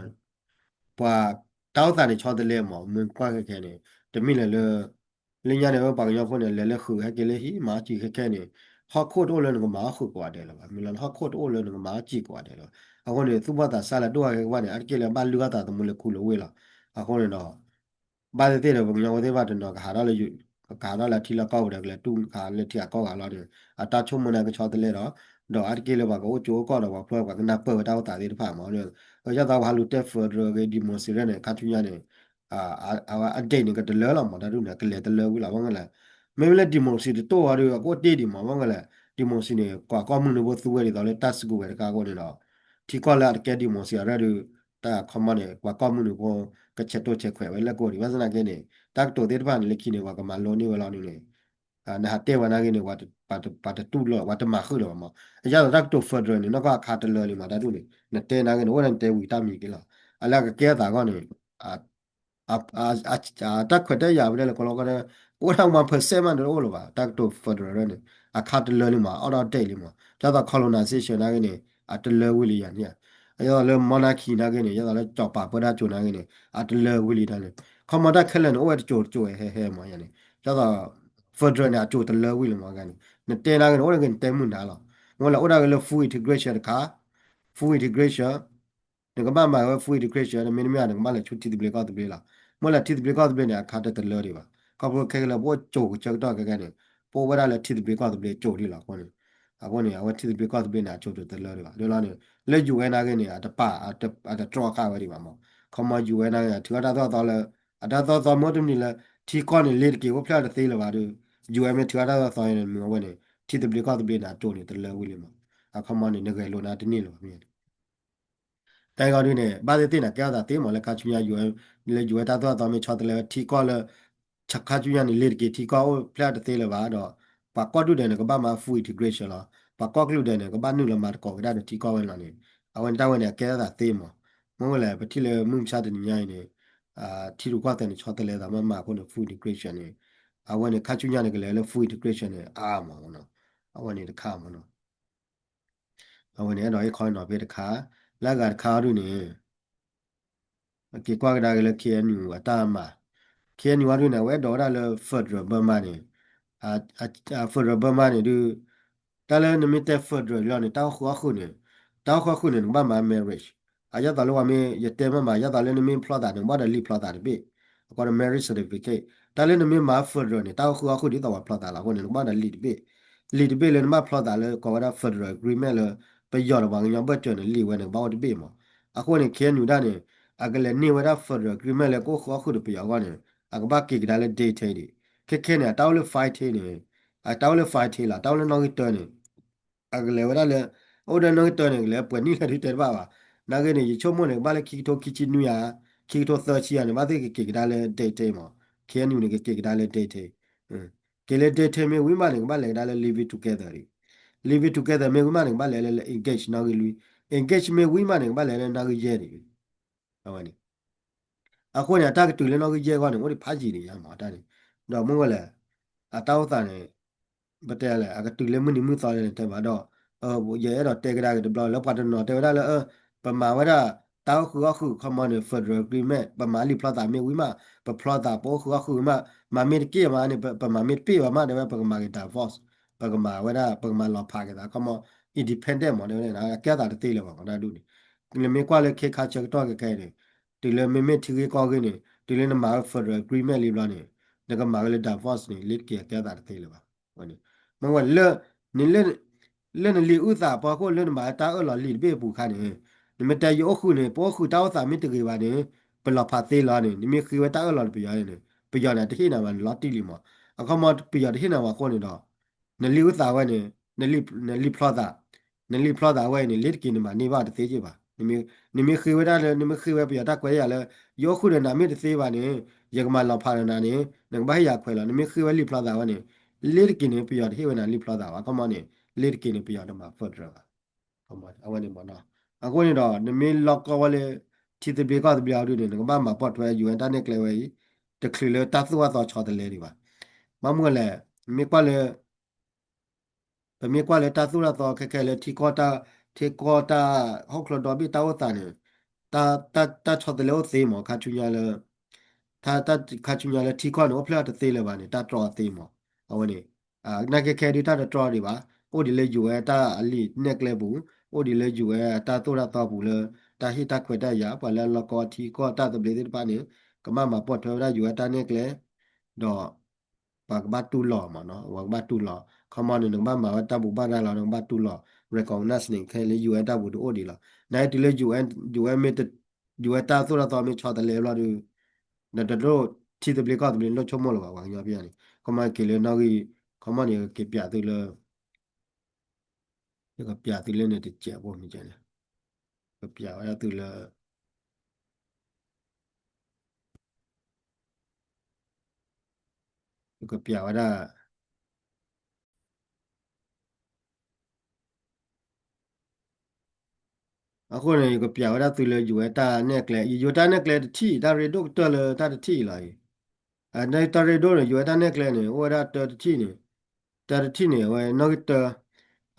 ပှၤတၢ်အိၣ်သးန့ၣ်ဆီတလဲမး မ့ၢ်ကွၢ်ခဲခဲန့ၣ် တမ့ၢ်လၢလၢ လၢညါန့ၣ် ပှၤကညီဖိန့ၣ် လဲၤလၢဃုာ်ဟဲက့ၤလၢဟံၣ်မၤအီၣ်စံာ်ခဲခဲန့ၣ် ဟီၣ်ခိၣ်တအိၣ်လၢနကမၤအီၣ်ဃုာ်ကိးဂၤဒဲးလၢၤဘၣ် မ့ၢ်လၢဟီၣ်ခိၣ်တအိၣ်လၢနကမၤအီၣ်စံာ်ကိးဂၤဒဲးလၢၤဘၣ်. အဃိန့ၣ် သူၣ်ဘီၣ်သးစၢ်လၢဒိၣ်ဂၤခဲကဘၣ်န့ၣ် အါတက့ၢ်လၢအဘၣ်လုၢ်အီၣ်သးသမူလၢခူလၢဝ့ၢ်လီၤ. အဃိန့ၣ်ဒီး ဘၣ်သ့ၣ်သ့ၣ်ဒီး ပှၤကညီဖိသ့ၣ်တဖၣ်တနီၤကဟးထီၣ်လၢ ကဟးထီၣ်လၢထံလီၢ်ကီၢ်ပူၤဒီး ကလဲၤတူၢ်ကဟးလၢထံဂၤကီၢ်ဂၤလီၤန့ၣ် အတၢ်ဆိကမိၣ်န့ၣ်ကဆီတလဲဒီး ဒီးအါတက့ၢ်လၢပှၤကအိၣ်ကၠိအိၣ်ကီၢ်ဒီးပှၤဖျိပှၤကနၢ်ပၢၢ်ဝဲတၢ်အိၣ်သးသ့ၣ်တဖၣ်မး ဒ်သိးပှၤဟးလူၤတဲ federal ဂ့ၤ democracy န့ၣ် ခါဆူညါန့ၣ် အဝဲအ date န့ၣ် ကတလၢလီၤမး တၢ်ဒ်န့ၣ် ကလဲၤတလၢဝံၤလီၤ ဘၣ်မနုၤလဲၣ် မ့မ့ၢ်လၢ democracy တတိၢ်ဝဲဒီး အကအိၣ်တ့ၢ်ဒံးမး ဘၣ်မနုၤလဲၣ် democracy န့ၣ် ကွၢ်ကီၢ်မုၢ်နုာ်ဖိသူဝဲဒ်သိးလၢတၢ်စုကဝဲၤတခါအဃိန့ၣ်ဒီး ထံကီၢ်လၢအတကဲ democracy အရၢၢ်ဒီး တၢ်ခီမီန့ၣ် ကွၢ်ကီၢ်မုၢ်နုာ်ဖိ ကဆဲးတိၢ်ဆဲးခွဲးဝဲလၢကိးဒံး ဘၣ်ဆၣ်သနာ်က့န့ၣ် တၢ်ကတိၤသ့ၣ်တဖၣ်န့ၣ် လၢခံန့ၣ် ပှၤကမၤလိန့ၢ်ဝဲလီၤန့ၣ် နဟးတဲဝဲနာ်က့န့ၣ် ပှၤတတူၢ်လိာ် ပှၤတမၤဃုာ်လၢၤဘၣ်မး အယါဒီးတၢ်ကတိၤ federal န့ၣ် နီၢ်ကီၢ်အခါတလၢလံမး တၢ်ဒ်န့ၣ် နတဲနာ်က့န့ၣ် အိၣ်ဒၣ်နတဲဝံၤတၢ်မံၤက့ၤလီၤ အလၢအကကဲအသးအဂီၢ်န့ၣ် တၢ်ခွဲးတၢ်ယာ်ဝဲဒၣ်လၢကလီကီၢ် အိၣ်ဒၣ် one percent မး တအိၣ်လၢၤဘၣ် တၢ်ကတိၤ federal န့ၣ် အခါတလၢလံမး out of date လံမး ဒ်သိး colonization နာ်က့န့ၣ် အတလၢဝံၤလံယၤန့ၣ် အဒ်သိးလၢ monarchy နာ်က့န့ၣ် ဒ်သိးလၢကၠီၤပၤပၢတၢ်ကၠိၤနာ်က့န့ၣ် အတလၢဝံၤလံတၢ်န့ၣ် ခီမီတၢ်ခဲလၢာ်န့ၣ် အိၣ်ဝဲတကၠိၤတကၠိၤဟဲဟဲမးယၤန့ၣ် ဒ်သိး federal န့ၣ် အကၠိၤတလၢဝံၤလံမး နတဲနာ်က့န့ၣ် အိၣ်ဒၣ်က့ၤနတဲမုာ်နၤလီၤ မ့ၢ်လၢအိၣ်ဒၣ်က့ၤလၢ full integration တခါ full integration နကဘၣ်မၤဝဲ full integration မ့တမ့ၢ် နကဘၣ်လဲၤဆူထံသဘျ့ကီၢ်သဘျ့လီၤ မ့ၢ်လၢထံသဘျ့ကီၢ်သဘျ့န့ၣ် အခါတတလၢဒံးဘၣ် ခီဖျိခဲကလၢာ် ပအိၣ်ကၠိၤကဆၢကတီၢ်ခဲကဲန့ၣ် ပအိၣ်ဝဲဒၣ်လၢထံသဘျ့ကီၢ်သဘျ့ကၠိၤဒံးလီၤအဃိန့ၣ် အဃိန့ၣ် အဝဲထံသဘျ့ကီၢ်သဘျ့န့ၣ် အကၠိၤတတလၢဒံးဘၣ် ဒ်လီၤန့ၣ် လၢ ယူၣ်အဲၣ် နာ်က့န့ၣ် အတပာ် အတတြီဃာ်ဝဲဒံးဘၣ်မး ခီမီ ယူၣ်အဲၣ် နာ်က့န့ၣ် ထုးအီၣ်တၢ်သိၣ်တၢ်သီလၢ အတၢ်သိၣ်တၢ်သီမ့ၢ်အိၣ်တမံၤလၢ ထံကီၢ်န့ၣ် လ့ၤတက့ၤအိၣ်ဖျဲၣ်တသ့လၢၤဘၣ်ဒီး ယူၣ်အဲၣ် မ့ၢ်ထုးအီၣ်တၢ်သိၣ်တၢ်သီန့ၣ် မ့ၢ်အဝဲန့ၣ် ထံသဘျ့ကီၢ်သဘျ့န့ၣ် အကၠိၤန့ၣ်တလၢဝံၤလံမး အခီမီန့ၣ် နဂဲၤလိာ်နၤတန့ၢ်လၢၤဘၣ်မ့ၢ် တၢ်ဂီၤဒုန့ၣ် ဘၣ်သ့ၣ်သ့ၣ်န့ၣ် ကဲထီၣ်သးသ့မး လၢခါဆူညါ ယူၣ်အဲၣ် လၢယူၣ်အဲၣ် တၢ်သိၣ်တၢ်သီမ့ၢ်ဆီတလဲဝဲထံကီၢ်လၢ ခါဆူညါန့ၣ် လ့ၤတက့ၤထံကီၢ်အိၣ်ဖျဲၣ်တသ့လၢၤဘၣ်ဒီး ပှၤကီၢ်ဒူၣ်ဒဲးန့ၣ် ကဘၣ်မၤ full integration လီၤ ပှၤကီၢ်ကလုာ်ဒဲးန့ၣ် ကဘၣ်နုာ်လီၤမၤသကိးက့ၤတၢ်ဒီးထံကီၢ်ဝဲလီၤန့ၣ် အဝဲန့ၣ်တၢ်ဝဲန့ၣ် အကဲထီၣ်သးသ့မး မ့ၢ်ဝဲလဲၣ် ပထံၣ်လၢမုၢ်မဆါတနံၤညါအံၤန့ၣ် ထံရူၢ်ကီၢ်သဲးန့ၣ် ဆီတလဲသးမးမၤအဃိန့ၣ် full integration န့ၣ် အဝဲန့ၣ် ခါဆူညါန့ၣ် ကလဲၤလၢ full integration န့ၣ် အါမး အဝဲန့ၣ်တခါမးနီၤ အဝဲန့ၣ် အဲၣ်ဒိးဟ့ၣ်ခီနီၤဖဲတခါ လၢအဂၤတခါအီၤဒုန့ၣ် က့ၤကွၢ်ကဒါက့ၤလၢ KNU အတၢ်မၤ KNU အီၤဒုန့ၣ် အဝဲအဲၣ်ဒိးဝဲဒၣ်လၢ federal Burma န့ၣ် federal Burma န့ၣ်ဒု တၢ်လၢနမ့ၢ်တဲ federal လီၤန့ၣ် တၢ်အိၣ်ဃုာ်အီၣ်ဃုာ်န့ၣ် တၢ်အိၣ်ဃုာ်အီၣ်ဃုာ်န့ၣ် နကဘၣ်မၤ marriage အယဲၢ်သိးလၢပှၤမ့ၢ်ယတဲမ့ၢ်မး ယဲၢ်သိးလၢနမ့ၢ်ဖျီသးန့ၣ် နဘၣ်ဒီးလံာ်ဖျီသးတဘ့ၣ် အကိးဒီး marriage certificate တၢ်လၢနမ့ၢ်မၤ federal န့ၣ် တၢ်အိၣ်ဃုာ်အီၣ်ဃုာ်ဒ်သိးပှၤဖျီသးလီၤအဃိန့ၣ် နကဘၣ်ဒီးလံာ်တဘ့ၣ် လံာ်တဘ့ၣ်လၢနဘၣ်ဖျီသးလၢကိးဝဲဒၣ် federal agreement လၢ ပယီၤဒီးပှၤကညီဘၢၣ်စၢၤန့ၣ် လံာ်ဝဲန့ၣ် ကဘၣ်အိၣ်တဘ့ၣ်မး အဃိန့ၣ် KNU ဒၣ်န့ၣ် အကလဲၤန့ၢ်ဝဲဒၣ် federal agreement လၢကအိၣ်ဃုာ်အီၣ်ဃုာ်ဒီးပယီၤအဂီၢ်န့ၣ် အကဘၣ်က့ၤကဒါလၢ detail ဒံး ခဲခဲန့ၣ် အတၢ်အိၣ်လၢ fighting န့ၣ် အတၢ်အိၣ်လၢ fighting လီၤ တၢ်အိၣ်လၢနီၣ်ဂံၢ်တၢန့ၣ် အကလဲၤဝဲဒၣ်လၢ အိၣ်ဒီးနီၣ်ဂံၢ်တၢန့ၣ် ကလဲၤပှဲၤနံၣ်လၢဒုတဲတဘၣ်ဘၣ် နာ်က့န့ၣ် ယဆိကမိၣ်န့ၣ် ကဘၣ်လၢခံကထိခံဆံနွံဧါ ခံကထိသၢဆံဧါန့ၣ် ဘၣ်သ့ၣ်ကက့ၤကဒါလၢ detail မး KNU န့ၣ် ကက့ၤကဒါလၢ detail က့ၤလၢ detail မ့ၢ်ဝံၤမးန့ၣ် ကဘၣ်လဲၤကဒါလၢ living together ဒံး living together မ့ၢ်ဝံၤမးန့ၣ် ကဘၣ်လဲၤလၢ engage နီၣ်ဂံၢ်လွံၢ် engage မ့ၢ်ဝံၤမးန့ၣ် ကဘၣ်လဲၤလၢနီၣ်ဂံၢ်ယဲၢ်ဒံး အဝဲန့ၣ် အဃိန့ၣ် အတၢ်ကတုၤလၢနီၣ်ဂံၢ်ယဲၢ်အဂီၢ်န့ၣ် အိၣ်ဒံးဖးယံာ်ဒံးယါမးတၢ်န့ၣ် ဒီးမ့ၢ်ဝဲလဲၣ် အတၢ်အိၣ်သးန့ၣ် ပတဲလဲၣ် အကတုၤလၢမုၢ်နံၤမုၢ်သီလဲၣ်န့ၣ် တဲဘၣ်ဒီး ယအဲၣ်ဒိးတဲကဒါက့ၤတဘျီ လၢပှၤတနီၤတဲဝဲဒၣ်လၢ ပမၤဝဲဒၣ် တၢ်အိၣ်ဃုာ်အီၣ်ဃုာ် ခီမီန့ၣ် federal agreement ပမၤလံာ်ဖျီသးမ့ၢ်ဝံၤမး ပဖျီသး ပအိၣ်ဃုာ်အီၣ်ဃုာ်မး မၤမ့ၢ်တက့ၢ်မးန့ၣ် ပမၤမ့ၢ်တပ့ၢ်ဘၣ်မး တဲဝဲ ပကမၤက့ၤ divorce ပကမၤဝဲဒၣ် ပကမၤလီၤဖးက့ၤသး ခီမီ independent မး တဲဝဲ အကဲသးတသ့လၢၤဘၣ် မးတၢ်ဒ်န့ၣ် နမ့ၢ်ကွၢ်လၢခဲခါဆၢကတီၢ်ခဲခဲအံၤန့ၣ် တုၤလၢမ့မ့ၢ်ထံဂ့ၢ်ကီၢ်ဂ့ၢ်န့ၣ် တုၤလၢနမၤဝဲ federal agreement လံဘျီန့ၣ် နကမၤဝဲလၢ divorce န့ၣ် လ့တက့ၤအကဲသးတသ့လၢၤဘၣ် မ့ၢ်ဝဲလၢ နလၢ လၢနလံာ်အုၣ်သးအဖီခိၣ် လၢနမၤတၢ်အၢၣ်လီၤလံာ်တဘ့ၣ်အပူၤအခါန့ၣ် နမ့ၢ်တဲယအိၣ်ဃုာ်န့ၣ် ပအိၣ်ဃုာ်တၢ်အိၣ်သးမ့ၢ်တဂ့ၤဘၣ်န့ၣ် ပလီၤဖးသ့လီၤန့ၣ် နမ့ၢ်ဃ့ဝဲတၢ်အၢၣ်လီၤလၢပယီၤန့ၣ် ပယီၤန့ၣ် တဟ့ၣ်နၤဘၣ်န့ၣ် လီၤတံၢ်လံမး အခီမီ ပယီၤတဟ့ၣ်နၤဘၣ်အဃိန့ၣ်ဒီး နလံာ်အုၣ်သးဝဲန့ၣ် နလံာ်ဖျီသး နလံာ်ဖျီသးဝဲအံၤန့ၣ် လ့တက့ၤနမၤန့ၢ်ဘၣ်တသ့က့ဘၣ် နမ့ၢ်ဃ့ဝဲဒၣ်လၢ နမ့ၢ်ဃ့ဝဲပယီၤတၢ်ခွဲးတၢ်ယာ်လၢ ယအိၣ်ဃုာ်ဒီးနၤမ့ၢ်တသ့ဘၣ်န့ၣ် ယကမၤလီၤဖးဒီးနၤန့ၣ် နကဘၣ်ဟ့ၣ်ယၤခွဲးလီၤ. နမ့ၢ်ဃ့ဝဲလံာ်ဖျီသးဝဲန့ၣ် လ့ၤတက့ၤန့ၣ် ပယီၤတဟ့ၣ်ဝဲနၤလံာ်ဖျီသးဘၣ်. ခီမီန့ၣ် လ့ၤတက့ၤန့ၣ် ပယီၤတမၤ federal ဘၣ်. အဝဲန့ၣ်မ့ၢ်နီၤ. အဃိန့ၣ်ဒီး နမ့ၢ်လီၢ်ကီဝဲလၢ ထံသဘျ့ကီၢ်သဘျ့အီၤဒုန့ၣ် နကဘၣ်မၤပိာ်ထွဲ ယူၢ်အဲၣ် တၢ်နဲၣ်ကျဲဝဲအံၤ တချုးလၢတၢ်သိၣ်တၢ်သီဆီတလဲဒံးဘၣ်. ဘၣ်မနုၤလဲၣ်, မ့ၢ်ကွၢ်လၢ ပမ့ၢ်ကွၢ်လၢတၢ်သိၣ်တၢ်သီခဲခဲလၢထံကီၢ်တၢ်, ထံကီၢ်တၢ်ဟီၣ်ခိၣ်ဒီဘ့ၣ်တၢ်အိၣ်သးန့ၣ်, တၢ်, တၢ်ဆီတလဲအိၣ်သ့မး ခါဆူညါလၢ, တၢ်, တၢ်ခါဆူညါလၢထံကီၢ်န့ၣ် အိၣ်ဖျဲၣ်အီၤတသ့လၢၤဘၣ်န့ၣ် တၢ်တြီအီၤသ့မး. အဝဲန့ၣ်, နာ်က့ခဲဒုတၢ်တတြီဒံးဘၣ်, အိၣ်ဒံးလၢ ယူၢ်အဲၣ် တၢ်အလံာ်နဲၣ်ကျဲပူၤ, အိၣ်ဒံးလၢ ယူၢ်အဲၣ် အတၢ်သိၣ်တၢ်သီပူၤလၢ တၢ်ဟ့ၣ်တၢ်ခွဲးတၢ်ယာ် ပှၤလၢအလီၢ်ကီထံကီၢ်တၢ်သဘျ့သ့ၣ်တဖၣ်န့ၣ် ကဘၣ်မၤပိာ်ထွဲဝဲဒၣ် ယူၢ်အဲၣ် တၢ်နဲၣ်ကျဲ, ဒီး ပှၤကဘၣ်တူၢ်လိာ်မးနီၤ, ပှၤကဘၣ်တူၢ်လိာ်, ခီမီန့ၣ် နကဘၣ်မၤဝဲတၢ်ဘူၣ်ဘၣ်ဒါလီၤ, နကဘၣ်တူၢ်လိာ် recognize န့ၣ် ခဲလၢ ယူၢ်အဲၣ် တၢ်ပူၤဒုးအိၣ်ဒံးလီၤ. နာ်က့တုၤလၢ ယူၢ်အဲၣ် ယူၢ်အဲၣ် မ့ၢ်တ, ယူၢ်အဲၣ် တၢ်သိၣ်တၢ်သီမ့ၢ်ဆီတလဲဘျီဒုး, ဒီးတဒိၣ်ထံသဘျ့ကီၢ်သဘျ့လိၣ်ဆိကမိၣ်လၢၤဘၣ် ပှၤကညီဖဲန့ၣ်, ခီမီက့ၤလၢနီၣ်ဂံၢ်, ခီမီန့ၣ် က့ၤပၠးသုလၢ ယကပၠးသုလၢန့ၣ်တစဲးဖိမ့ၢ်ကဲန့ၣ်, ကပၠးဝဲဒၣ်သုလၢ, ယကပၠးဝဲဒၣ်, အဃိန့ၣ် ယကပၠးဝဲဒၣ်သုလၢ ယူၢ်အဲၣ် တၢ်နဲၣ်ကျဲ, ယူၢ်အဲၣ် တၢ်နဲၣ်ကျဲတထံၣ်, တၢ်ရ့ဒိၣ်ကတၢၢ်လၢတၢ်တထံၣ်အံၤလီၤအံၤ, တၢ်ရ့ဒိၣ်န့ၣ် ယူၢ်အဲၣ် တၢ်နဲၣ်ကျဲန့ၣ် အိၣ်ဝဲဒၣ်တၢတထံၣ်န့ၣ်, တၢတထံၣ်န့ၣ် အဝဲနီၣ်ဂံၢ်တၢ,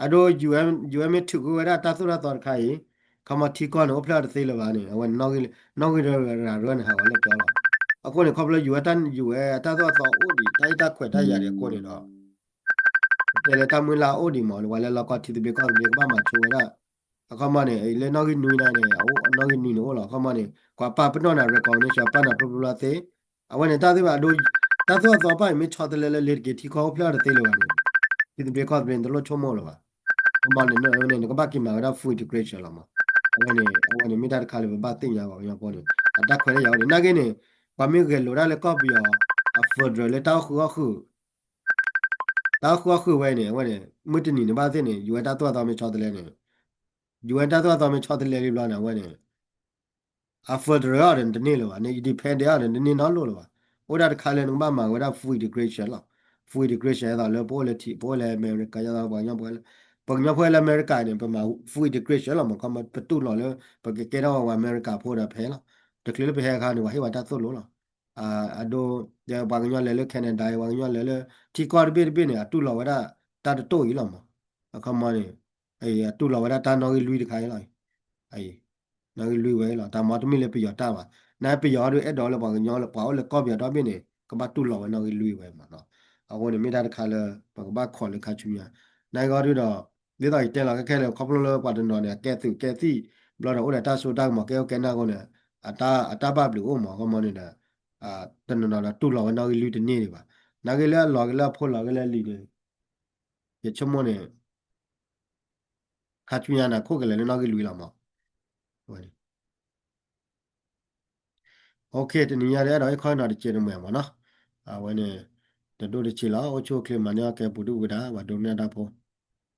အဒိ ယူၢ်အဲၣ် ယူၢ်အဲၣ် မ့ၢ်ထုးကွံာ်ဝဲဒၣ်တၢ်သိၣ်တၢ်သီတခါအံၤ, ခီမီထံကီၢ်န့ၣ် အိၣ်ဖျဲၣ်အီၤတသ့လၢၤဘၣ်န့ၣ် အဝဲန့ၣ် နီၣ်ဂံၢ်ရၤရၢန့ၣ် ဟးဂီၤလၢာ်ကၠီလီၤ. အဃိန့ၣ် ခီဖျိ ယူၢ်အဲၣ် တၢ်, ယူၢ်အဲၣ် တၢ်သိၣ်တၢ်သီအိၣ်ဒံး တၢ်ဟ့ၣ်တၢ်ခွဲးတၢ်ယာ်ဒံးအဃိန့ၣ်ဒီး ပတဲလၢတၢ်မုၢ်လၢ်အိၣ်ဒံးမး, ပှၤလၢလီၢ်ကီထံသဘျ့ကီၢ်သဘျ့ကဘၣ်မၤဆိဝဲဒၣ်, အခီမီန့ၣ် လၢနီၣ်ဂံၢ်နွံန့ၣ်, နီၣ်ဂံၢ်နွံန့ၣ်အိၣ်လီၤ. အခီမီန့ၣ် ကွၢ်ပာ်ပနီၣ်နၤ recognition ပာ်နၤဖျိဖျိလီၤသ့, အဝဲန့ၣ် တၢ်သ့ၣ်တဖၣ်အဒိ, တၢ်သိၣ်တၢ်သီတဖၣ်အံၤ မ့ၢ်ဆီတလဲလၢလ့ၤတက့ၤ ထံကီၢ်အိၣ်ဖျဲၣ်အီၤတသ့လၢၤဘၣ်န့ၣ်, ထံသဘျ့ကီၢ်သဘျ့န့ၣ် တလိၣ်ဆိကမိၣ်လၢၤဘၣ်. အခီမီန့ၣ် နကဘၣ်က့ၤမၤဝဲဒၣ် full integration လီၤမး. အဝဲန့ၣ်, အဝဲန့ၣ်မ့ၢ်တၢ်တခါလၢပဘၣ်သ့ၣ်ညါ ပှၤကညီဖိန့ၣ် အတၢ်ခွဲးတၢ်ယာ်အိၣ်ဒံး. နာ်က့န့ၣ် ပှၤမ့ၢ်ဂဲၤလိာ်ဒၣ်လၢကီၢ်ပယီၤအ federal လၢတၢ်အိၣ်ဃုာ်အီၣ်ဃုာ် တၢ်အိၣ်ဃုာ်အီၣ်ဃုာ်ဝဲန့ၣ် အဝဲန့ၣ် မုၢ်တနံၤန့ၣ်ဘၣ်သ့ၣ်န့ၣ် ယူၢ်အဲၣ် တၢ်သိၣ်တၢ်သီမ့ၢ်ဆီတလဲန့ၣ်, ယူၢ်အဲၣ် တၢ်သိၣ်တၢ်သီမ့ၢ်ဆီတလဲလံဘျီန့ၣ် အဝဲန့ၣ် အ federal အီၤဒီးနတန့ၢ်လၢၤဘၣ်, န independent အီၤဒီး နတန့ၢ်နီတလိၣ်လၢၤဘၣ်. အိၣ်ဒၣ်တခါလၢနကဘၣ်မၤဝဲဒၣ် full integration လီၤ. Full integration အသိးလၢပအိၣ်လၢထံ, ပအိၣ်လၢအမဲရကၤ, ပှၤကညီဖိလၢအမဲရကၤန့ၣ် ပမၤ full integration လီၤမး. ခီမီပတူၢ်လိာ်လၢ ပကကဲထီၣ်ဝဲအမဲရကၤဖိဒီးဖဲလီၤ. တချုးလၢပဟဲအခါန့ၣ် ပှၤဟ့ၣ်ဝဲတၢ်သိၣ်လိလီၤ. အဒိ ပှၤကညီလဲၤလၢ Canada အံၤ ပှၤကညီလဲၤလၢထံကီၢ်တဘ့ၣ်တဘ့ၣ်န့ၣ် အတူၢ်လိာ်ဝဲဒၣ် တၢ်တတိၢ်အံၤလီၤမး. အခီမီန့ၣ် အတူၢ်လိာ်ဝဲဒၣ်တၢ်နီၣ်ဂံၢ်လွံၢ်တခါအံၤလီၤ. နီၣ်ဂံၢ်လွံၢ်ဝဲလီၤ. တၢ်မၤတမ့ၢ်လၢပယီၤတၢ်ဘၣ်. နပယီၤအီၤဒုးအဲၣ်ဒိးလၢပှၤကညီလၢ ပှၤအိၣ်လၢကီၢ်ပယီၤဒီဘ့ၣ်န့ၣ် ကဘၣ်တူၢ်လိာ်ဝဲနီၣ်ဂံၢ်လွံၢ်ဝဲမးနီၤ. အဃိန့ၣ်မ့ၢ်တၢ်တခါလၢ ပကဘၣ်ခိးလၢခါဆူညါ. နဂီၢ်ဒုးဒီး ဒ်သိးယတဲလီၤခဲခဲလၢာ် ခီဖျိလၢပှၤတနီၤန့ၣ် အကဲသုးကဲသံၣ် ဘျီဒီးအိၣ်ဒီးတၢ်စိတၢ်ကမီၤ ကဲအိၣ်ကဲနၢ်အဃိန့ၣ် အတၢ်ဘၣ်ဘျုးအိၣ်မး ခီမီန့ၣ်ဒီး တနီၤနီၤဒီးတူၢ်လိာ်ဝဲနီၣ်ဂံၢ်လွံၢ်တန့ၢ်ဒံးဘၣ်. နဂ့ၤလၢအလီၤက့ၤလၢအဖိလီၤက့ၤလၢအလံၤန့ၣ် ယဆိကမိၣ်န့ၣ် ခါဆူညါန့ၣ် ခိၣ်ကလဲၤလၢနီၣ်ဂံၢ်လွံၢ်လီၤမး. အဝဲန့ၣ် OK တနံၤညါဒီးအဲၣ်ဒိးဟ့ၣ်ခီနီၤတစဲးတမှဲၤမးနီၤ. အဝဲန့ၣ် တဒိၣ်တဆံးလီၤ. အိၣ်ဆူၣ်အိၣ်ချ့မၤန့ၢ်အီၣ်ကဲပူၤဒုၣ်ပူၤဒါ ပှၤဒိကနၣ်တၢ်ဖိ